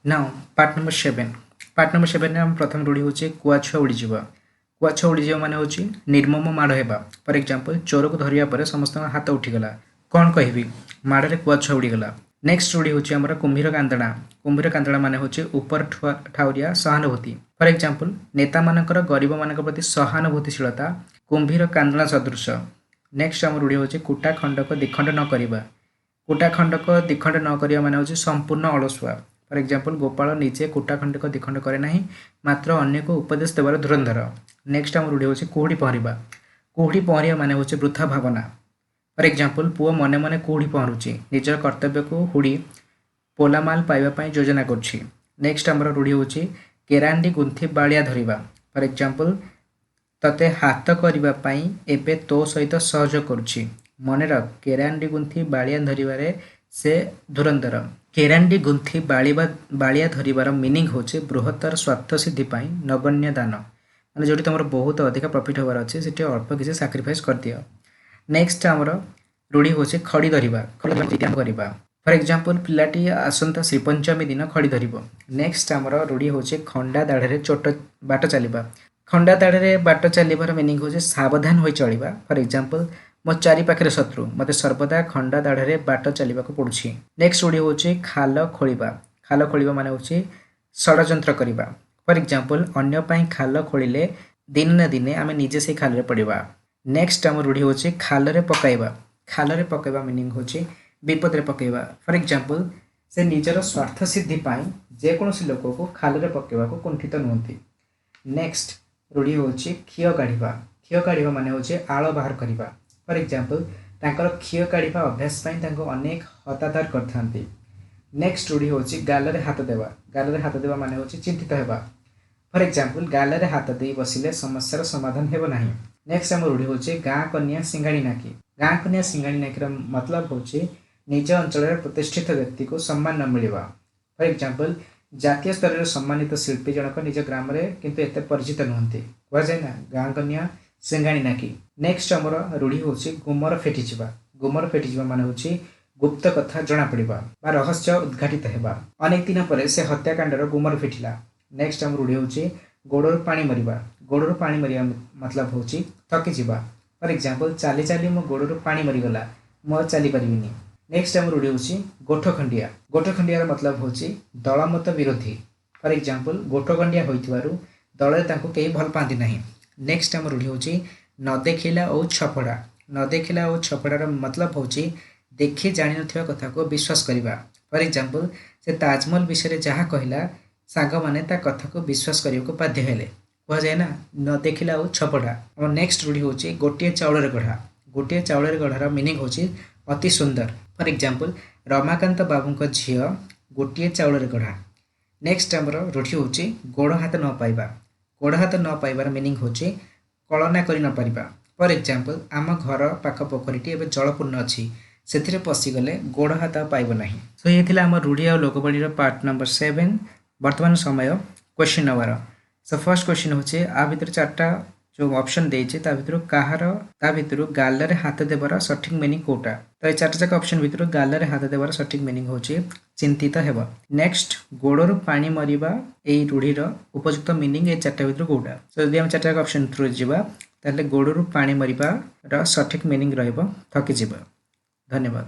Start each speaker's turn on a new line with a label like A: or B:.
A: Now part number 7। Part number ସେଭେନରେ ଆମ ପ୍ରଥମ ରୂଢ଼ି ହେଉଛି କୁଆ ଛୁଆ ଉଡ଼ିଯିବ। କୁଆ ଛୁଆ ଉଡ଼ିଯିବ ମାନେ ହେଉଛି ନିର୍ମମ ମାଡ଼ ହେବା। ଫର୍ ଏକ୍ଜାମ୍ପଲ୍, ଚୋରକୁ ଧରିବା ପରେ ସମସ୍ତଙ୍କ ହାତ ଉଠିଗଲା, କ'ଣ କହିବି, ମାଡ଼ରେ କୁଆ ଛୁଆ ଉଡ଼ିଗଲା। ନେକ୍ସଟ ରୂଢ଼ି ହେଉଛି ଆମର କୁମ୍ଭୀର କାନ୍ଦଣା। କୁମ୍ଭୀର କାନ୍ଦଣା ମାନେ ହେଉଛି ଉପର ଠାଉରିଆ ସହାନୁଭୂତି। ଫର୍ ଏକ୍ଜାମ୍ପଲ୍, ନେତାମାନଙ୍କର ଗରିବମାନଙ୍କ ପ୍ରତି ସହାନୁଭୂତିଶୀଳତା କୁମ୍ଭୀର କାନ୍ଦଣା ସଦୃଶ। ନେକ୍ସଟ ଆମର ରୂଢ଼ି ହେଉଛି କୁଟା ଖଣ୍ଡକ ଦ୍ୱିଖଣ୍ଡ ନ କରିବା। କୁଟା ଖଣ୍ଡକ ଦ୍ୱିଖଣ୍ଡ ନ କରିବା ମାନେ ହେଉଛି ସମ୍ପୂର୍ଣ୍ଣ ଅଳସୁଆ। ଫର୍ ଏକ୍ଜାମ୍ପଲ୍, ଗୋପାଳ ନିଜେ କୁଟା ଖଣ୍ଡକ ଦ୍ୱିଖଣ୍ଡ କରେ ନାହିଁ, ମାତ୍ର ଅନ୍ୟକୁ ଉପଦେଶ ଦେବାର ଧୁରନ୍ଧର। ନେକ୍ସଟ ଆମର ରୂଢ଼ି ହେଉଛି କୁହୁଡ଼ି ପହଁରିବା। କୁହୁଡ଼ି ପହଁରିବା ମାନେ ହେଉଛି ବୃଥା ଭାବନା। ଫର୍ ଏକ୍ଜାମ୍ପଲ୍, ପୁଅ ମନେ ମନେ କୁହୁଡ଼ି ପହଁରୁଛି, ନିଜର କର୍ତ୍ତବ୍ୟକୁ ହୁଡ଼ି ପୋଲାମାଲ ପାଇବା ପାଇଁ ଯୋଜନା କରୁଛି। ନେକ୍ସଟ ଆମର ରୂଢ଼ି ହେଉଛି କେରାଣ୍ଡି ଗୁନ୍ଥି ବାଳିଆ ଧରିବା। ଫର୍ ଏକ୍ଜାମ୍ପଲ୍, ତତେ ହାତ କରିବା ପାଇଁ ଏବେ ତୋ ସହିତ ସହଯୋଗ କରୁଛି, ମନେ ରଖ କେରାଣ୍ଡି ଗୁନ୍ଥି ବାଳିଆ ଧରିବାରେ ସେ ଧୁରନ୍ଧର। କେରାଣ୍ଡି ଗୁନ୍ଥି ବାଳିଆ ଧରିବାର ମିନିଂ ହେଉଛି ବୃହତ୍ତର ସ୍ୱାର୍ଥ ସିଦ୍ଧି ପାଇଁ ନଗଣ୍ୟ ଦାନ, ମାନେ ଯେଉଁଠି ତୁମର ବହୁତ ଅଧିକା ପ୍ରଫିଟ୍ ହେବାର ଅଛି ସେଠି ଅଳ୍ପ କିଛି ସାକ୍ରିଫାଇସ୍ କରିଦିଅ। ନେକ୍ସଟ ଆମର ରୂଢ଼ି ହେଉଛି ଖଡ଼ି ଧରିବା। ଖଡ଼ି କରିବା। ଫର୍ ଏକ୍ଜାମ୍ପଲ୍, ପିଲାଟି ଆସନ୍ତା ଶ୍ରୀପଞ୍ଚମୀ ଦିନ ଖଡ଼ି ଧରିବ। ନେକ୍ସଟ ଆମର ରୂଢ଼ି ହେଉଛି ଖଣ୍ଡା ଦାଢ଼ରେ ଚୋଟ ବାଟ ଚାଲିବା। ଖଣ୍ଡା ଦାଢ଼ରେ ବାଟ ଚାଲିବାର ମିନିଂ ହେଉଛି ସାବଧାନ ହୋଇ ଚଳିବା। ଫର୍ ଏକ୍ଜାମ୍ପଲ୍, ମୋ ଚାରି ପାଖରେ ଶତ୍ରୁ, ମୋତେ ସର୍ବଦା ଖଣ୍ଡା ଦାଢ଼ରେ ବାଟ ଚାଲିବାକୁ ପଡ଼ୁଛି। ନେକ୍ସଟ ରୂଢ଼ି ହେଉଛି ଖାଲ ଖୋଳିବା। ଖାଲ ଖୋଳିବା ମାନେ ହେଉଛି ଷଡ଼ଯନ୍ତ୍ର କରିବା। ଫର୍ ଏକ୍ଜାମ୍ପଲ୍, ଅନ୍ୟ ପାଇଁ ଖାଲ ଖୋଳିଲେ ଦିନେ ନା ଦିନେ ଆମେ ନିଜେ ସେଇ ଖାଲରେ ପଡ଼ିବା। ନେକ୍ସଟ ଆମ ରୂଢ଼ି ହେଉଛି ଖାଲରେ ପକାଇବା। ଖାଲରେ ପକାଇବା ମିନିଂ ହେଉଛି ବିପଦରେ ପକାଇବା। ଫର୍ ଏକ୍ଜାମ୍ପଲ୍, ସେ ନିଜର ସ୍ୱାର୍ଥ ସିଦ୍ଧି ପାଇଁ ଯେକୌଣସି ଲୋକକୁ ଖାଲରେ ପକାଇବାକୁ କୁଣ୍ଠିତ ନୁହନ୍ତି। ନେକ୍ସଟ ରୂଢ଼ି ହେଉଛି ଖିଅ କାଢ଼ିବା। ଖିଅ କାଢ଼ିବା ମାନେ ହେଉଛି ଆଳ ବାହାର କରିବା। ଫର୍ ଏକ୍ଜାମ୍ପଲ୍, ତାଙ୍କର ଖିଅ କାଢ଼ିବା ଅଭ୍ୟାସ ପାଇଁ ତାଙ୍କୁ ଅନେକ ହତାଦର କରିଥାନ୍ତି। ନେକ୍ସଟ ରୂଢ଼ି ହେଉଛି ଗାଲରେ ହାତ ଦେବା। ଗାଲରେ ହାତ ଦେବା ମାନେ ହେଉଛି ଚିନ୍ତିତ ହେବା। ଫର୍ ଏକ୍ଜାମ୍ପଲ୍, ଗାଲରେ ହାତ ଦେଇ ବସିଲେ ସମସ୍ୟାର ସମାଧାନ ହେବ ନାହିଁ। ନେକ୍ସଟ ଆମ ରୂଢ଼ି ହେଉଛି ଗାଁ କନ୍ୟା ସିଙ୍ଗାଣି ନାକି। ଗାଁ କନ୍ୟା ସିଙ୍ଗାଣି ନାକିର ମତଲବ ହେଉଛି ନିଜ ଅଞ୍ଚଳରେ ପ୍ରତିଷ୍ଠିତ ବ୍ୟକ୍ତିକୁ ସମ୍ମାନ ନ ମିଳିବା। ଫର୍ ଏକ୍ଜାମ୍ପଲ୍, ଜାତୀୟ ସ୍ତରରେ ସମ୍ମାନିତ ଶିଳ୍ପୀ ଜଣକ ନିଜ ଗ୍ରାମରେ କିନ୍ତୁ ଏତେ ପରିଚିତ ନୁହନ୍ତି। କୁହାଯାଏ ନା ଗାଁ କନ୍ୟା ସିଙ୍ଗାଣି ନାକି। ନେକ୍ସଟ ଆମର ରୂଢ଼ି ହେଉଛି ଗୁମର ଫିଟିଯିବା। ଗୁମର ଫିଟିଯିବା ମାନେ ହେଉଛି ଗୁପ୍ତ କଥା ଜଣାପଡ଼ିବା ବା ରହସ୍ୟ ଉଦ୍ଘାଟିତ ହେବା। ଅନେକ ଦିନ ପରେ ସେ ହତ୍ୟାକାଣ୍ଡର ଗୁମର ଫିଟିଲା। ନେକ୍ସଟ ଆମ ରୂଢ଼ି ହେଉଛି ଗୋଡ଼ରୁ ପାଣି ମରିବା। ଗୋଡ଼ରୁ ପାଣି ମରିବା ମତଲବ ହେଉଛି ଥକିଯିବା। ଫର୍ ଏକ୍ଜାମ୍ପଲ୍, ଚାଲି ଚାଲି ମୋ ଗୋଡ଼ରୁ ପାଣି ମରିଗଲା, ମୁଁ ଆଉ ଚାଲିପାରିବିନି। ନେକ୍ସଟ ଆମ ରୂଢ଼ି ହେଉଛି ଗୋଠ ଖଣ୍ଡିଆ। ଗୋଠ ଖଣ୍ଡିଆର ମତଲବ ହେଉଛି ଦଳମତ ବିରୋଧୀ। ଫର୍ ଏକ୍ଜାମ୍ପଲ୍, ଗୋଠ ଖଣ୍ଡିଆ ହୋଇଥିବାରୁ ଦଳରେ ତାଙ୍କୁ କେହି ଭଲ ପାଆନ୍ତି ନାହିଁ। ନେକ୍ସଟ ଆମ ରୂଢ଼ି ହେଉଛି ନ ଦେଖିଲା ଓ ଛପଡ଼ା। ନ ଦେଖିଲା ଓ ଛପଡ଼ାର ମତଲବ ହେଉଛି ଦେଖି ଜାଣିନଥିବା କଥାକୁ ବିଶ୍ୱାସ କରିବା। ଫର୍ ଏକ୍ଜାମ୍ପଲ୍, ସେ ତାଜମହଲ ବିଷୟରେ ଯାହା କହିଲା ସାଙ୍ଗମାନେ ତା କଥାକୁ ବିଶ୍ୱାସ କରିବାକୁ ବାଧ୍ୟ ହେଲେ। କୁହାଯାଏ ନା ନ ଦେଖିଲା ଆଉ ଛପଡ଼ା। ଆମ ନେକ୍ସଟ ରୂଢ଼ି ହେଉଛି ଗୋଟିଏ ଚାଉଳରେ ଗଢ଼ା। ଗୋଟିଏ ଚାଉଳରେ ଗଢ଼ାର ମିନିଂ ହେଉଛି ଅତି ସୁନ୍ଦର। ଫର୍ ଏକ୍ଜାମ୍ପଲ୍, ରମାକାନ୍ତ ବାବୁଙ୍କ ଝିଅ ଗୋଟିଏ ଚାଉଳରେ ଗଢ଼ା। ନେକ୍ସଟ ଆମର ରୂଢ଼ି ହେଉଛି ଗୋଡ଼ ହାତ ନ ପାଇବା। ଗୋଡ଼ ହାତ ନ ପାଇବାର ମିନିଂ ହେଉଛି କଳନା କରି ନ ପାରିବା। ଫର୍ ଏକ୍ଜାମ୍ପଲ୍, ଆମ ଘର ପାଖ ପୋଖରୀଟି ଏବେ ଜଳପୂର୍ଣ୍ଣ ଅଛି, ସେଥିରେ ପଶିଗଲେ ଗୋଡ଼ ହାତ ଆଉ ପାଇବ ନାହିଁ। ସୋ ଇଏ ଥିଲା ଆମ ରୂଢ଼ି ଆଉ ଲୋକବାଣୀର ପାର୍ଟ ନମ୍ବର 7। ବର୍ତ୍ତମାନ ସମୟ କ୍ୱେଶ୍ଚିନ୍ ନେବାର। ସୋ ଫାର୍ଷ୍ଟ କ୍ୱେଶ୍ଚିନ୍ ହେଉଛି ଆ ଭିତରେ ଚାରିଟା ଯେଉଁ ଅପସନ୍ ଦେଇଛି ତା ଭିତରୁ କାହାର ତା ଭିତରୁ ଗାଲରେ ହାତ ଦେବାର ସଠିକ୍ ମିନିଂ କେଉଁଟା? ତ ଏ ଚାରିଟା ଯାକ ଅପସନ୍ ଭିତରୁ ଗାଲରେ ହାତ ଦେବାର ସଠିକ୍ ମିନିଂ ହେଉଛି ଚିନ୍ତିତ ହେବ। ନେକ୍ସଟ, ଗୋଡ଼ରୁ ପାଣି ମରିବା ଏଇ ରୂଢ଼ିର ଉପଯୁକ୍ତ ମିନିଂ ଏ ଚାରିଟା ଭିତରୁ କେଉଁଟା? ସୋ ଯଦି ଆମେ ଚାରିଟା ଯାକ ଅପସନ୍ ଥ୍ରୁ ଯିବା ତାହେଲେ ଗୋଡ଼ରୁ ପାଣି ମରିବାର ସଠିକ୍ ମିନିଂ ରହିବ ଥକିଯିବା। ଧନ୍ୟବାଦ।